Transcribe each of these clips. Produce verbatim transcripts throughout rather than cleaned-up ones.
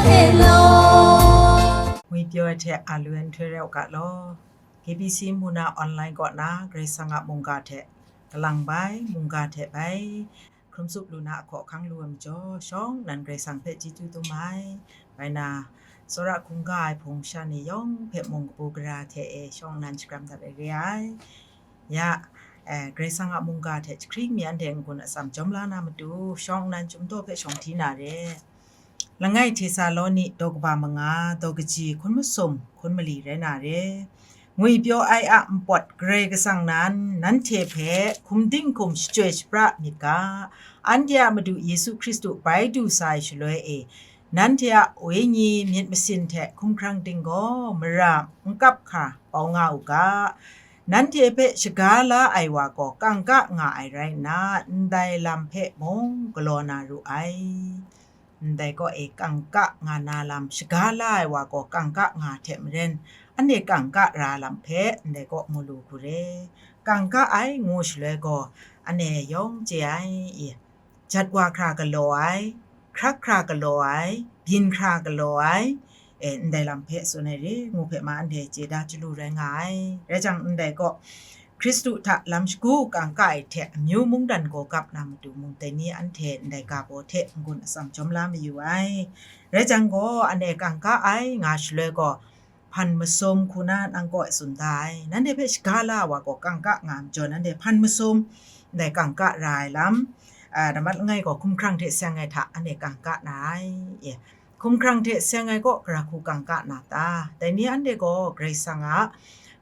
Hello. Ngwi pyaw ai hte a lu ai nhtoi rai u ga law, K B C mu na online kaw na Karai Kasang a mungga hte kalang bai, mungga hte bai, hkrum tsup lu na ahkaw ahkang lu ai majaw, shawng nnan Karai Kasang hpe chyeju dum ai. Bai na, tsawra hkungga ai hpung sha ni yawng hpe mung kabu gara hte e shawng nnan shakram dat ai re ai. Ya, eh, Karai Kasang a mungga hte jahkring mi anhte n-gun atsam jawm la na matu, shawng nnan chyum daw hpe shawng hti na re. Langai Htesaloni daw kaba manga, daw kaji hkun masum hkun mali rai na re. Ngwi pyaw ai a npawt Karai Kasang nan nanhte hpe hkum dinghkum shachyoi shapra myit ga, anhte a Madu Yesu Hkristu bai du sa ai shaloi e, nanhte a wenyi myit masin hte hkumhkrang ting gaw mara n kap hkra bau nga u ga. Nanhte hpe shaga la ai wa gaw kangka nga ai rai nna, ndai lam hpe mung galaw na ru ai. Ndai kaw e kangka nga na lam shaga la ai wa gaw kangka nga hte maren, anhte kangka ra lam hpe ndai kaw mu lu hku re. Kangka ai ngu shaloi gaw, anhte yawng chye ai, i, jat wa hkra galaw ai, hkrak hkra galaw ai, byin hkra galaw ai, e, ndai lam hpe tsun ai re, ngu hpe ma anhte chye da chyalu rai nga ai. Rai jang, ndai kaw, Hkristu hta lam shagu kangka ai hte amyu mungdan gaw gap na matu mung dai ni anhte ndai ga baw hte n-gun atsam jawm la mayu ai. Rai jang gaw, anhte kangka ai nga shaloi gaw, hpan masum hku na nang kaw e tsun da ai. Nanhte hpe shaga la ai wa gaw kangka nga ai majaw, nanhte hpan masum, ndai kangka ra ai lam, a, nambat langai gaw hkumhkrang hte seng ai hta anhte kangka na ai. E, hkumhkrang hte seng ai kaw, gara hku kangka na ta? Dai ni anhte gaw Karai Kasang a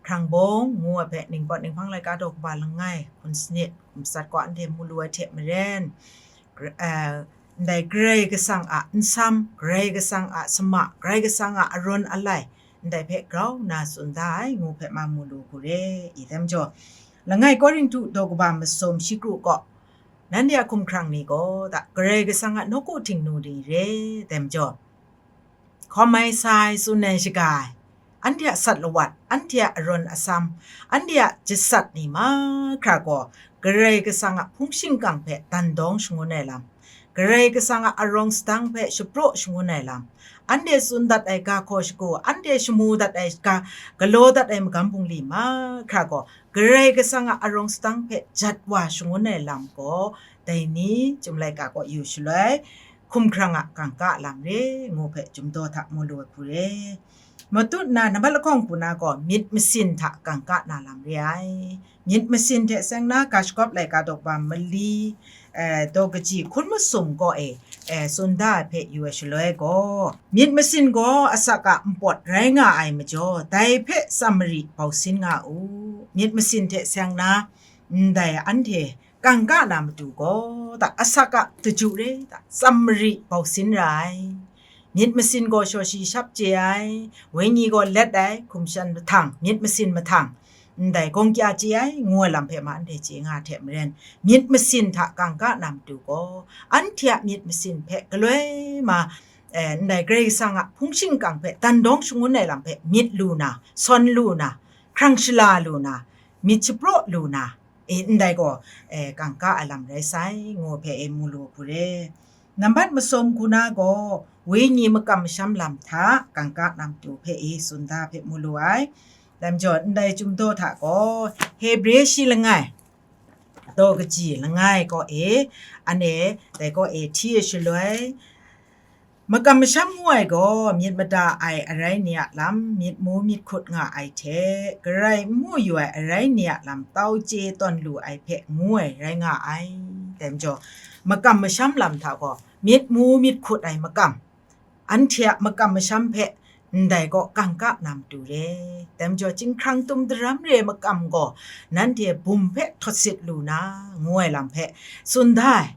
hkrang bawng ngu ai hpe, ningpawt ninghpang laika daw kaba langai, hkun sanit, hkun matsat gaw anhte mu lu ai hte maren, gra-, eh, ndai Karai Kasang a nsam, Karai Kasang a sama, Karai Kasang a arawn alai, ndai hpe grau nna tsun da ai, ngu hpe ma mu lu hku re, i dai majaw, langai Korinhtu daw kaba masum shi kru gaw, nanhte a hkumhkrang ni gaw, da, Karai Kasang a nawku htingnu ni re, dai majaw, hkawm ai sa ai, tsun ai shaga ai, anhte a sat lawat, anhte a arawn asam, anhte a jasat ni mahkra gaw, Karai Kasang a hpung shingkang hpe dan dawng shangun ai lam, Karai Kasang a arawng sadang hpe shapraw shangun ai lam, anhte tsun dat ai ga hkaw shagu, anhte shamu dat ai ga, galaw dat ai magam bungli mahkra gaw, Karai Kasang a arawng sadang hpe jat wa shangun ai lam gaw, dai ni, Chyum laika kaw yu shaloi, hkumhkrang a kangka lam re, ngu hpe Chyum daw hta mu lu ai hku re. Matut na nambat lahkawng hku na gaw, myit masin hta kangka na lam re ai. Myit masin hte seng na ga shagawp laika daw kaba mali, eh, daw kaji hkun masum gaw e, eh, tsun da ai hpe yu ai shaloi gaw, myit masin gaw asak a npawt rai nga ai majaw, dai hpe tsam mari bau sin nga u. Myit masin hte seng na, ndai anhte kangka na matu gaw, da, asak a daju re, da, tsam mari bau sin ra ai. Myit masin gaw shaw shi shap chye ai, wenyi gaw let ai, hkum shan mahtang, myit masin mahtang, ndai gawng kya chye ai, ngu ai lam hpe ma anhte chye nga hte maren, myit masin hta kangka na matu gaw, anhte a myit masin hpe galoi ma, eh, ndai Karai Kasang a hpung shingkang hpe dan dawng shangun ai lam hpe myit lu na, sawn lu na, hkrang shala lu na, myit shapraw lu na, e, ndai gaw, e, kangka ai lam rai sai, ngu hpe e mu lu hku re. Nambat masum hku na gaw, wenyi makam masham lam hta kangka na matu hpe e tsun da hpe mu lu ai. Dai majaw, ndai Chyum daw hta gaw, Hebre shi langai, daw kaji langai kaw e, anhte dai kaw e hti e shaloi, makam masham ngu ai gaw, myit mada ai arai ni a lam, myit mu myit hkut nga ai hte, garai n mu yu ai arai ni a lam tau chye tawn lu ai hpe ngu ai rai nga ai. Dai majaw, makam masham lam hta gaw, myit mu myit hkut ai makam, anhte a makam masham hpe ndai gaw kangka na matu re. Dai majaw, chyinghkrang tum daram re makam gaw, nanhte bum hpe htawt sit lu na, ngu ai lam hpe tsun da ai.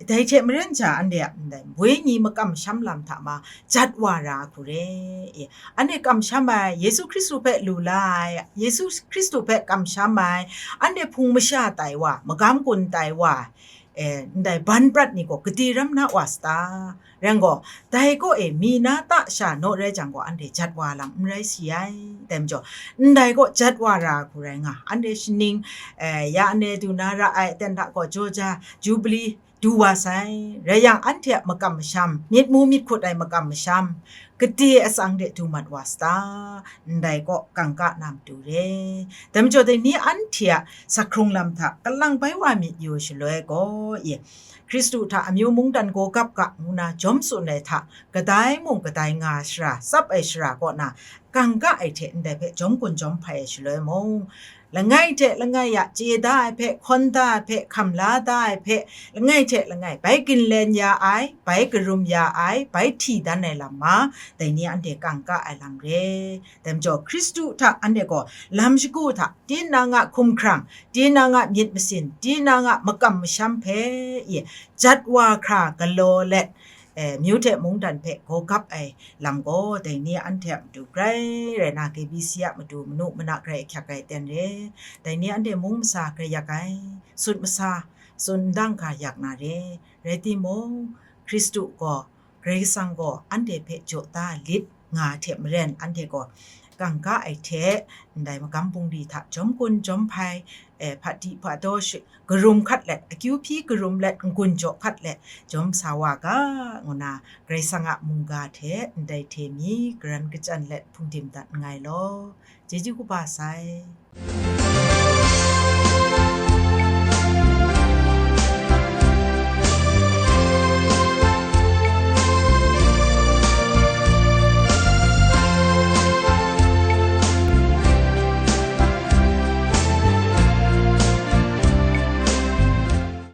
Dai hte maren sha, anhte a ndai wenyi makam masham lam hta ma jat wa ra hku re. E, anhte kamsham ai, Yesu Hkristu hpe lu la ai, Yesu Hkristu hpe kamsham ai, anhte hpung masha tai wa, magam gun tai wa, e, ndai ban prat ni gaw gade ram na wa sata? Rai gaw, dai kaw e mi na ta sha naw rai jang gaw, anhte jat wa lam n rai si ai. Dai majaw, ndai gaw jat wa ra hku rai nga, anhte shaning, e, ya ane du na ra ai aten hta gaw, jaw ja, Jubili, du wa sai. Rai yang, anhte a makam masham, myit mu myit hkut ai makam masham, gade atsang de du mat wa sa ta? Ndai kaw kangka na matu re. Dai majaw, dai ni anhte a sakhkrung lam hta kalang bai wa myit yu shaloi gaw, e, Hkristu hta amyu mungdan gaw gap ga ngu na jawm tsun ai hta, kadai mung kadai nga shara, tsap ai shara kaw na, kangka ai hte ndai hpe jawm gun jawm hpai ai shaloi mung, langai hte langai a chye da ai hpe, hkawn da ai hpe, hkam la da ai hpe, langai hte langai bai ginlen ya ai, bai karum ya ai, bai hti dan ai lam ma, dai ni anhte kangka ai lam re. Dai majaw, Hkristu hta anhte gaw lam shagu hta, tinang a hkumhkrang, tinang a myit masin, tinang a makam masham hpe, e, jat wa hkra galaw let, e, myu hte mungdan hpe gaw gap ai lam gaw, dai ni anhte a matu grai rai na, K B C a matu manu mana grai ahkyak ai ten re. Dai ni anhte mung masa grai yak ai, sut masa, tsun ndang ga yak na re. Rai timung, Hkristu gaw, Karai Kasang gaw anhte hpe jaw da lit nga hte maren, anhte gaw kangka ai hte ndai magam bungli hta jawm gun jawm hpai, e, hpati hpataw shi-, karum hkat let, akyu hpyi karum let, n-gun jaw hkat let, jawm sa wa ga, ngu na Karai Kasang a mungga hte ndai hte mi karan kachyan let hpungdim dat nngai law. Chyeju kaba sai.